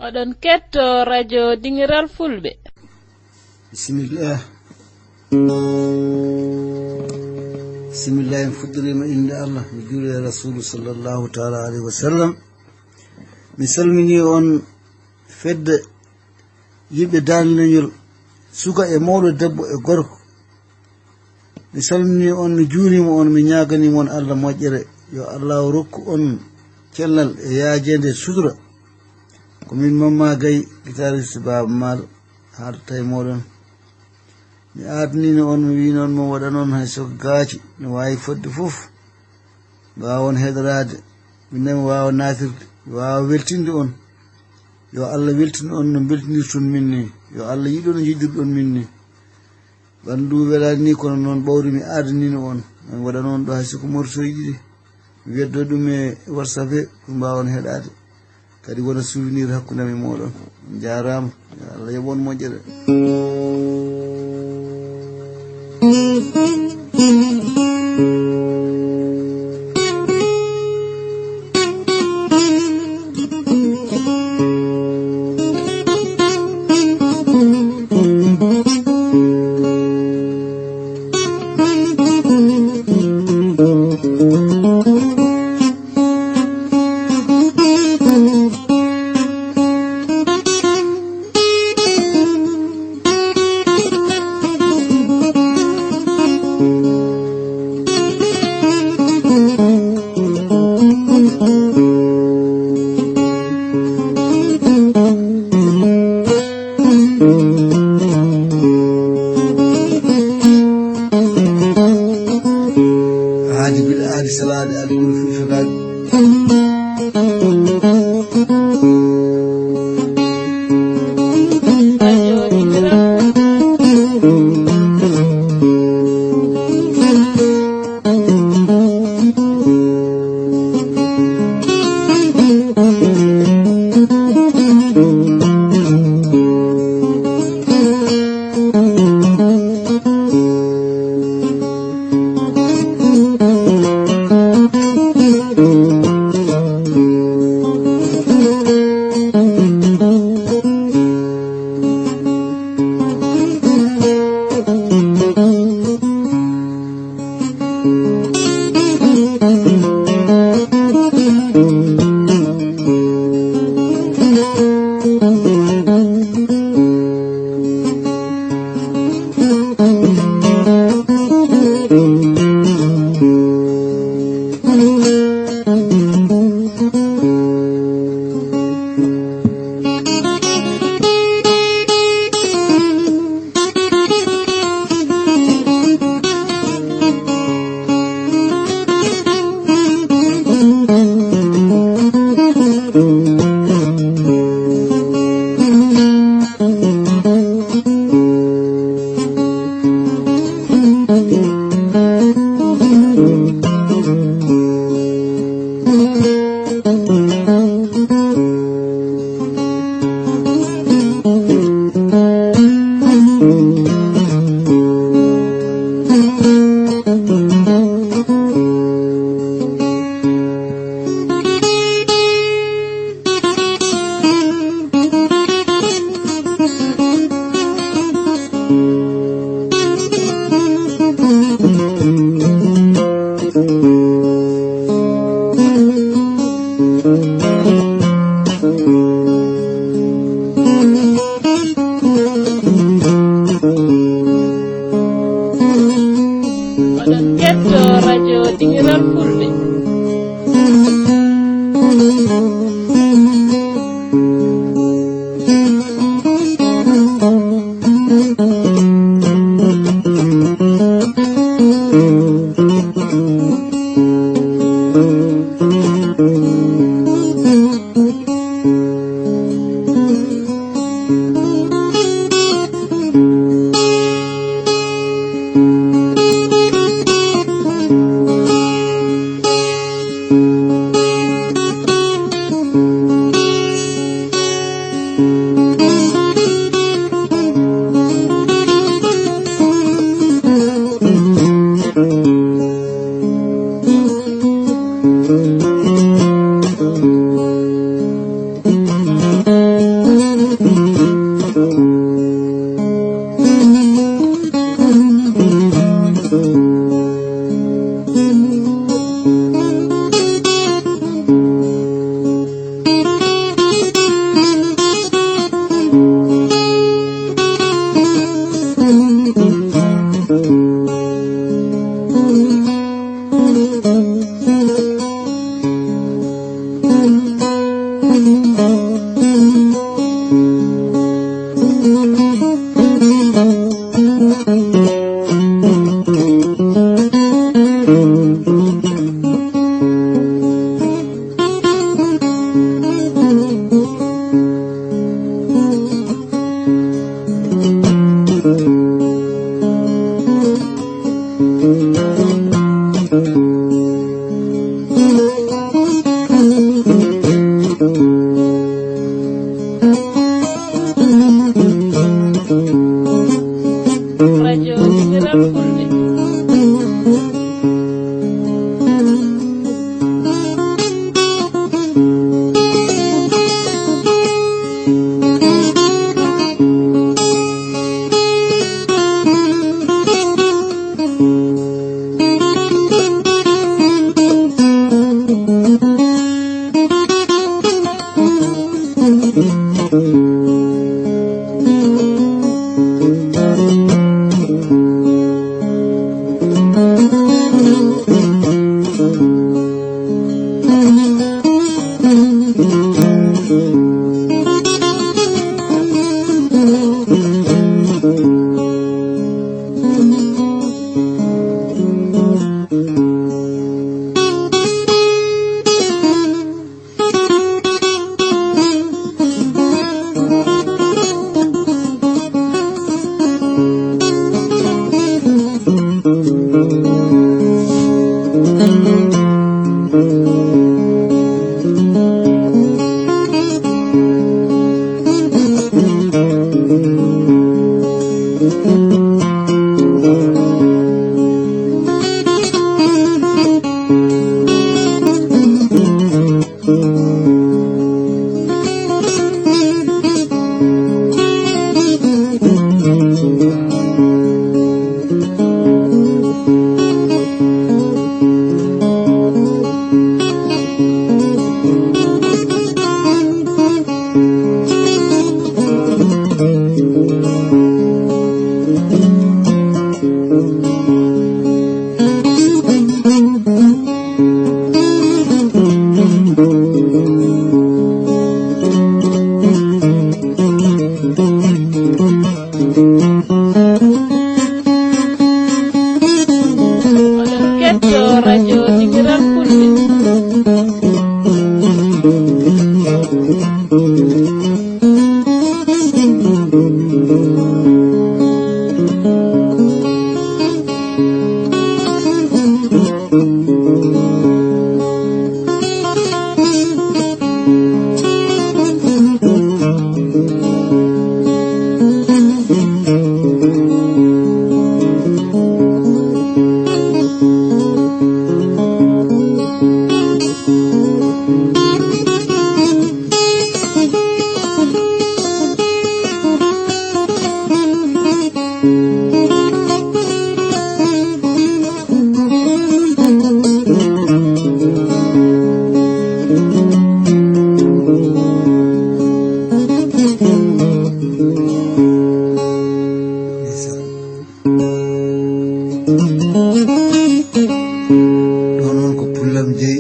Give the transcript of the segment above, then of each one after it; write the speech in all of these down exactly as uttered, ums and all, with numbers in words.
Oɗon ketto radio Dingiral Fulɓe. Bisimilla. Bisimilla, en fuɗɗoriima innde Allah, mi juuli e Rasuulu sallallahu taala alayhi wa sallam. Mi salmini on fedde yimɓe Daande Leñol, suka e mawɗo, debbo e gorko. Mi salmini on, mi juurima on, mi ñaagani mon Allah moƴƴere. Yo Allah rokku on cellal e yaajeende sutura. Ko min Mamma Gay, guitariste Baaba Maal, haalata e mooɗon. Mi ardinino on, mi wino on, mo waɗanon hay so gaaci no waawi fodde fof. Mbaawon heɗoraade, minen waawa naatirde, waawa weltinde on. Yo Allah weltin on no mbeltinirton min ni. Yo Allah yiɗ on no yiɗirɗon min ni. Ɓanndu welaani ni, kono noon ɓawri mi ardinino on. Mi waɗa noon ɗo hay soko morsoy ɗiɗi. Mi weddo ɗum e WhatsApp he, ɗum mbaawon heɗaade. Kadi wona souvenir hakkunde am e mooɗon. On njaaraama. Yo Allah yoɓ on moƴƴere. Haadi bil aadi salaade, aadi ɓuri fii felaade. Oɗon ketto radio Dingiral Fulɓe. Oɗon ketto radio Dingiral Fulɓe. Ɗo noon ko Pullam Jeyi.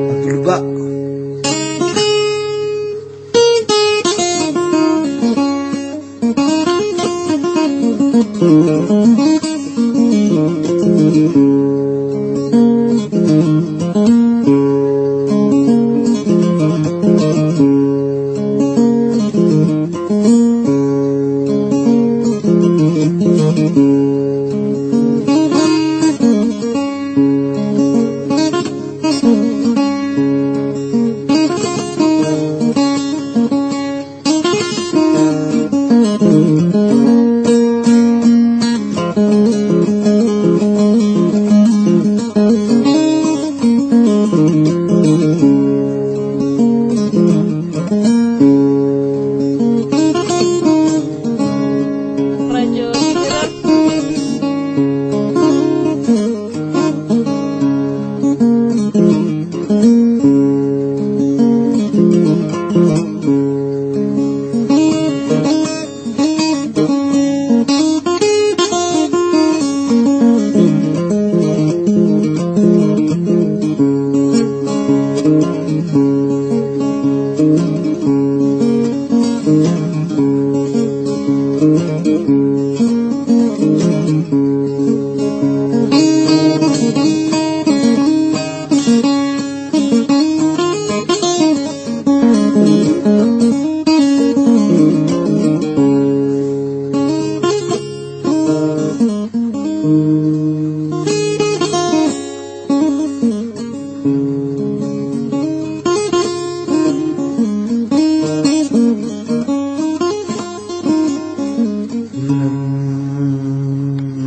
Abdoul Ba.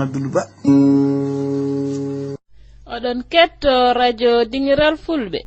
Abdoul Ba. Oɗon ketto radio Dingiral Fulɓe.